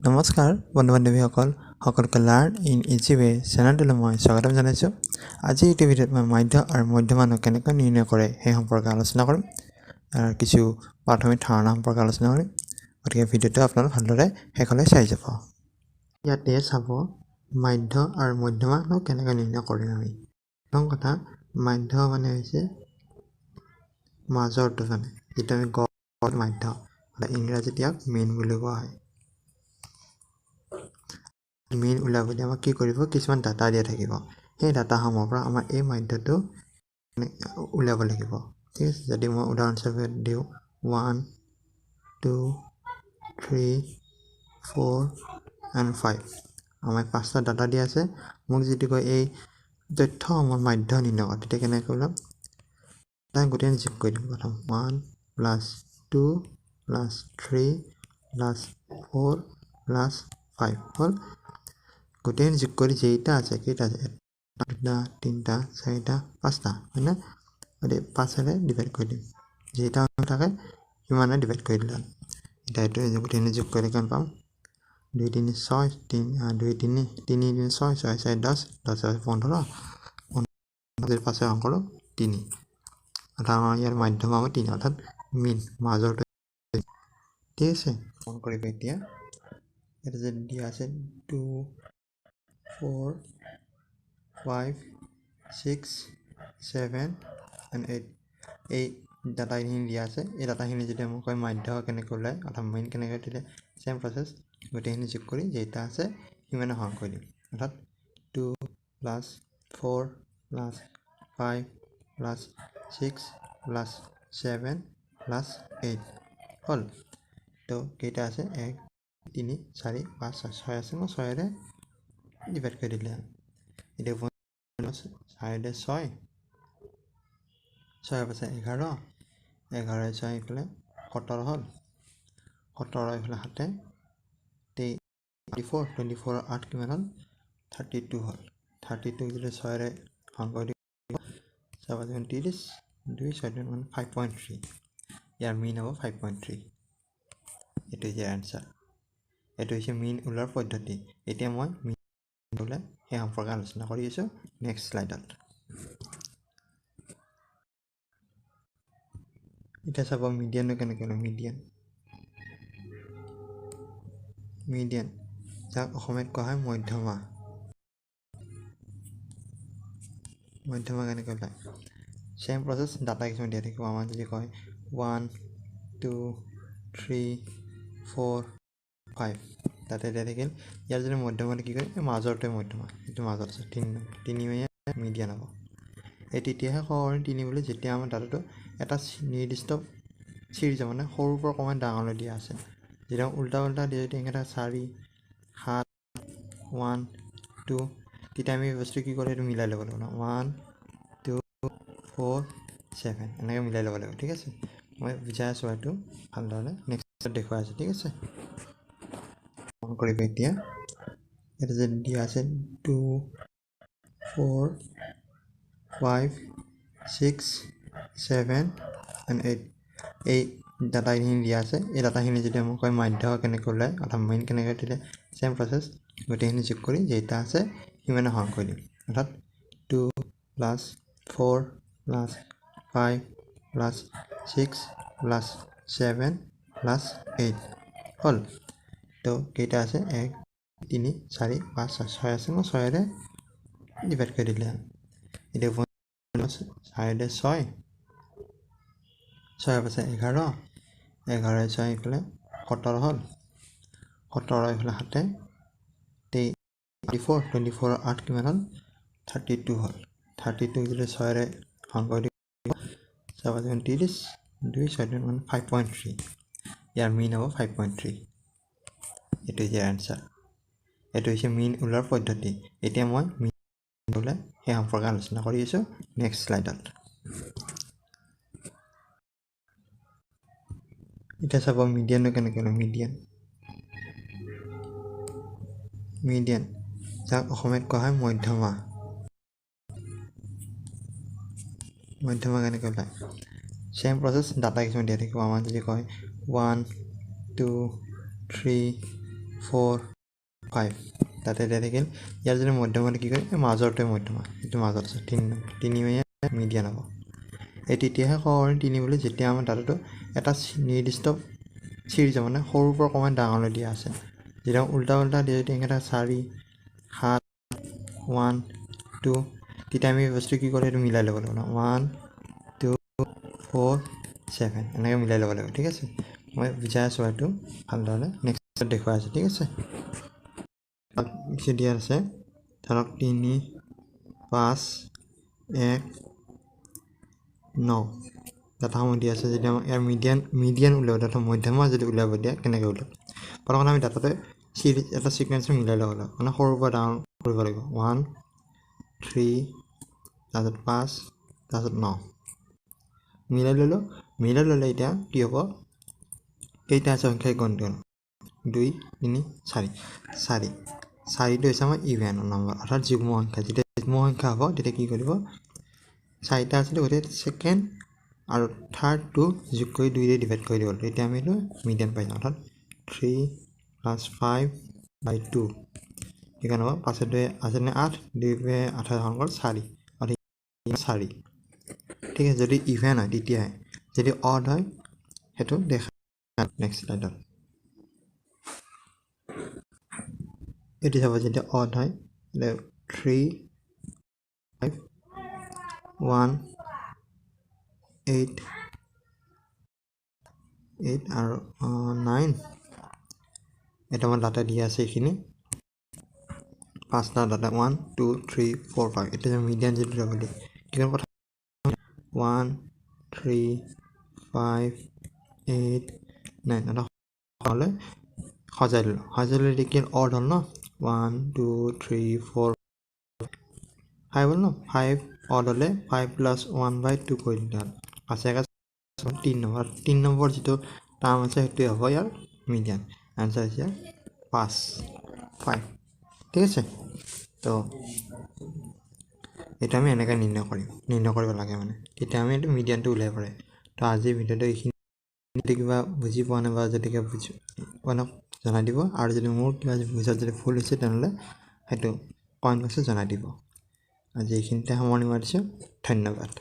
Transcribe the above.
নমস্কাৰ বন্ধু বান্ধৱীসকল, সকলোকে লাৰ্ণ ইন ইজি ৱে চেনেলটোলৈ মই স্বাগতম জনাইছোঁ। আজি এইটো ভিডিঅ'ত মই মাধ্য আৰু মধ্যমানক কেনেকৈ নিৰ্ণয় কৰে সেই সম্পৰ্কে আলোচনা কৰিম আৰু কিছু প্ৰাথমিক ধাৰণা সম্পৰ্কে আলোচনা কৰিম। গতিকে ভিডিঅ'টো আপোনালোক ভালদৰে শেষলৈ চাই যাব। ইয়াতে চাব মাধ্য আৰু মধ্যমানক কেনেকৈ নিৰ্ণয় কৰিম আমি। প্ৰথম কথা, মাধ্য মানে হৈছে মাজৰটো, মানে যিটো আমি গড় মাধ্য, ইংৰাজীত ইয়াক মেইন বুলি কোৱা হয়। মেইন ওলাবলৈ আমাক কি কৰিব, কিছুমান ডাটা দিয়া থাকিব, সেই ডাটাসমূহৰ পৰা আমাৰ এই মাধ্যটো উলিয়াব লাগিব। ঠিক আছে, যদি মই উদাহৰণ হিচাপে দিওঁ 1 2 3 4 এণ্ড 5, আমাৰ পাঁচটা ডাটা দিয়া আছে। মোক যিটো কয় এই তথ্যসমূহৰ মাধ্য নিৰ্ণয় কৰা, তেতিয়া কেনেকৈ ওলাম, গোটেই যোগ কৰি দিম। প্ৰথম 1 প্লাছ 2 প্লাছ 3 প্লাছ 4 প্লাছ 5 হ'ল। গোটেই যোগ কৰি যেইটা আছে, কেইটা আছে, 2 3 4 5টা, হয়নে? গতিকে 5-ৰে ডিভাইড কৰি দিম, যেইটা থাকে সিমানে ডিভাইড কৰি দিলে হ'ল। এতিয়া এইটো গোটেইখিনি যোগ কৰিলে কিমান পাম, 2 3 6 3 2 3 3 3 6 6 6 10 10 15 15 5 অংক কৰোঁ 3, অৰ্থাৎ আমাৰ ইয়াৰ মাধ্যম হ'ব 3, অৰ্থাৎ মিন মাজৰটো। ঠিক আছে, মন কৰিব এতিয়া ইয়াতে যে দিয়া আছে 2 4 5 6 7 এণ্ড 8, এই ডাটাখিনি দিয়া আছে। এই ডাটাখিনি যদি আমাক কয় মাধ্য কেনেকৈ ওলায় অৰ্থাৎ মেইন কেনেকৈ, তেতিয়া ছেম প্ৰচেছ, গোটেইখিনি যোগ কৰি যেইটা আছে সিমানে হৰণ কৰি দিম। অৰ্থাৎ 2 plus 4 plus 5 plus 6 plus 7 plus 8 হ'ল। তো কেইটা আছে, 1 3 4 5 6, 6 আছে ন, 6-ৰে ডিভাইড কৰি দিলে হ'ল। এতিয়া 4 6 6 5 11, 11 6 এইফালে 17 হ'ল, 17 এইফালে 7 24, 24 8 কিমান হ'ল, 32 হ'ল। 32 যদি 6-ৰে হৰণ কৰি দিওঁ, 6 5 30, 2 6 মানে 5.3, ইয়াৰ মিন হ'ব 5.3। এইটো হৈছে এনচাৰ। এইটো হৈছে মিন ওলোৱাৰ পদ্ধতি। এতিয়া মই মিন ওলাই সেই সম্পৰ্কে আলোচনা কৰি আছোঁ নেক্সট শ্লাইডত। এতিয়া চাব মিডিয়ানটো কেনেকৈ ওলায়। মিডিয়ান, মিডিয়ান যাক অসমীয়াত কোৱা হয় মধ্যমা। মধ্যমা কেনেকৈ ওলায়, ছেম প্ৰচেছ, ডাটা কিছুমান দিয়া থাকিব। আমাক যদি কয় 1 2 3 4 5 তাতে দিয়া থাকিল। ইয়াৰ যদি মধ্যমাটো কি কৰে, মাজৰটোৱে মধ্যমা, যিটো মাজত আছে 3 নম্বৰ, 3 মিডিয়ান হ'ব। এই তেতিয়াহে ক'ব পাৰিম 3 বুলি যেতিয়া আমাৰ ডাটাটো এটা নিৰ্দিষ্ট চিৰিজ, মানে সৰুৰ পৰা অকণমান ডাঙৰলৈ দিয়া আছে। যেতিয়া উল্টা উল্টা দিয়ে, যদি এনেকৈ 4 7 1 2, তেতিয়া আমি বস্তু কি কৰোঁ, সেইটো মিলাই ল'ব লাগিব। 1 2 4 7 এনেকৈ মিলাই ল'ব লাগিব। ঠিক আছে, মই বুজাই আছোঁ এইটো ভালদৰে, নেক্সট দেখুৱাই আছোঁ। ঠিক আছে, মন কৰিব এতিয়া ইয়াতে যে দিয়া আছে 2 4 5 6 7 এণ্ড 8, এই ডাটাখিনি দিয়া আছে। এই ডাটাখিনি যদি আমাক কয় মাধ্য কেনেকৈ ওলায় অৰ্থাৎ মেইন কেনেকৈ, তেতিয়া ছেম প্ৰচেছ, গোটেইখিনি যোগ কৰি যেইটা আছে সিমানে হৰণ কৰি দিম। অৰ্থাৎ 2 plus 4 plus 5 plus 6 plus 7 plus 8 হ'ল। তো কেইটা আছে, 1 3 4 5 6, 6 আছে ন, 6-ৰে ডিভাইড কৰি দিলে হ'ল। এতিয়া 4 6 6 5 11, 11 6 এইফালে 17 হ'ল, 17 এইফালে 7 24, 24 8 কিমান হ'ল, 32 হ'ল। 32 যদি 6-ৰে হৰণ কৰি দিওঁ, 6 5 30, 2 6 মানে 5.3, ইয়াৰ মিন হ'ব 5.3। এইটো হৈছে এনচাৰ। এইটো হৈছে মিন ওলোৱাৰ পদ্ধতি। এতিয়া মই মিন ওলাই সেই সম্পৰ্কে আলোচনা কৰি আছোঁ নেক্সট শ্লাইডত। এতিয়া চাব মিডিয়ানটো কেনেকৈ ওলায়। মিডিয়ান, মিডিয়ান যাক অসমীয়াত কোৱা হয় মধ্যমা। মধ্যমা কেনেকৈ ওলায়, ছেম প্ৰচেছ, ডাটা কিছুমান দিয়া থাকিব। আমাক যদি কয় 1 2 3 4 5 তাতে দিয়া থাকিল। ইয়াৰ যদি মধ্যমাটো কি কৰিম, এই মাজৰটোৱে মধ্যমা, এইটো মাজত আছে 3 নম্বৰ, 3 মিডিয়ান হ'ব। এই তেতিয়াহে ক'ব পাৰিম 3 বুলি যেতিয়া আমাৰ ডাটাটো এটা নিৰ্দিষ্ট চিৰিজ মানে সৰুৰ পৰা অকণমান ডাঙৰলৈ দিয়া আছে। যেতিয়া উল্টা উল্টা দিয়ে যদি এনেকৈ 4 7 1 2 তেতিয়া আমি বস্তু কি কৰোঁ, সেইটো মিলাই ল'ব লাগিব, 1 2 4 7 এনেকৈ মিলাই ল'ব লাগিব, ঠিক আছে। মই বুজাই আছোঁ এইটো ভালদৰে, নেক্সট দেখুৱাই আছোঁ, ঠিক আছে। দিয়া আছে ধৰক 3 5 1 9 ডাটাসমূহ দিয়া আছে। যেতিয়া আমাক ইয়াৰ মিডিয়ান উলিয়াব, অৰ্থাৎ মধ্যমা যদি উলিয়াব দিয়ে কেনেকৈ উলিয়াব, প্ৰথমতে আমি ডাটাটো চিৰিজ এটা ছিকুৱেঞ্চ মিলাই ল'ব লাগিব, মানে সৰুৰ পৰা ডাঙৰ কৰিব লাগিব, 1 3 তাৰপিছত 5 তাৰপিছত 9 মিলাই ল'লোঁ। মিলাই ল'লে এতিয়া কি হ'ব, কেইটা আছে সংখ্যাই গণতি হ'ল 2 3 4 4 চাৰিটো হৈছে আমাৰ ইভেন নম্বৰ, অৰ্থাৎ যুগ্ম সংখ্যা। যেতিয়া যুগ্ম সংখ্যা হ'ব তেতিয়া কি কৰিব, চাৰিটা আছিলে গতিকে ছেকেণ্ড আৰু থাৰ্ডটো যোগ কৰি 2 ডিভাইড কৰি দিব, তেতিয়া আমি এইটো মিডিয়ান পাই যাম, অৰ্থাৎ 3 প্লাছ 5 বাই 2 সেইকাৰণে হ'ব 5 2 আছে নে 8, 2 8 হৰণ হ'ল 4, অৰ্থাৎ 4, ঠিক আছে। যদি ইভেন হয় তেতিয়াহে, যদি অড হয় সেইটো দেখা নেক্সট শ্লাইডত। এইটো চাব যেতিয়া অড হয় 3 5 1 8 8 আৰু 9, এটা আমাৰ ডাটা দিয়া আছে এইখিনি পাঁচটা ডাটা 1 2 3 4 5। এতিয়া মিডিয়ান যিটো যাব দিয়ে কিমান কথা 1 3 5 8 9 এটা হ'লে সজাই দিলোঁ, সজাই দিলে কি অড হ'ল ন, 1 2 3 4 5 হ'ল ন, 5 অড হ'লে 5 প্লাছ 1 বাই 2 কৰি দিলে হ'ল, পাঁচ এক 3 নম্বৰ, 3 নম্বৰ যিটো টাৰ্ম আছে সেইটোৱে হ'ব ইয়াৰ মিডিয়ান, আনচাৰ হৈছে 5 5, ঠিক আছে। তো এইটো আমি এনেকৈ নিৰ্ণয় কৰিম, নিৰ্ণয় কৰিব লাগে মানে, তেতিয়া আমি এইটো মিডিয়ানটো উলিয়াব পাৰে। তো আজিৰ ভিডিঅ'টো এইখিনি, যদি কিবা বুজি পোৱা নাই বা যদি কিবা বুজি পোৱা নাই জনাই দিব, আৰু যদি মোৰ কিবা বুজাত যদি ভুল হৈছে তেনেহ'লে সেইটো কমেণ্ট বক্সত জনাই দিব। আজি এইখিনিতে সামৰণি মাৰিছোঁ, ধন্যবাদ।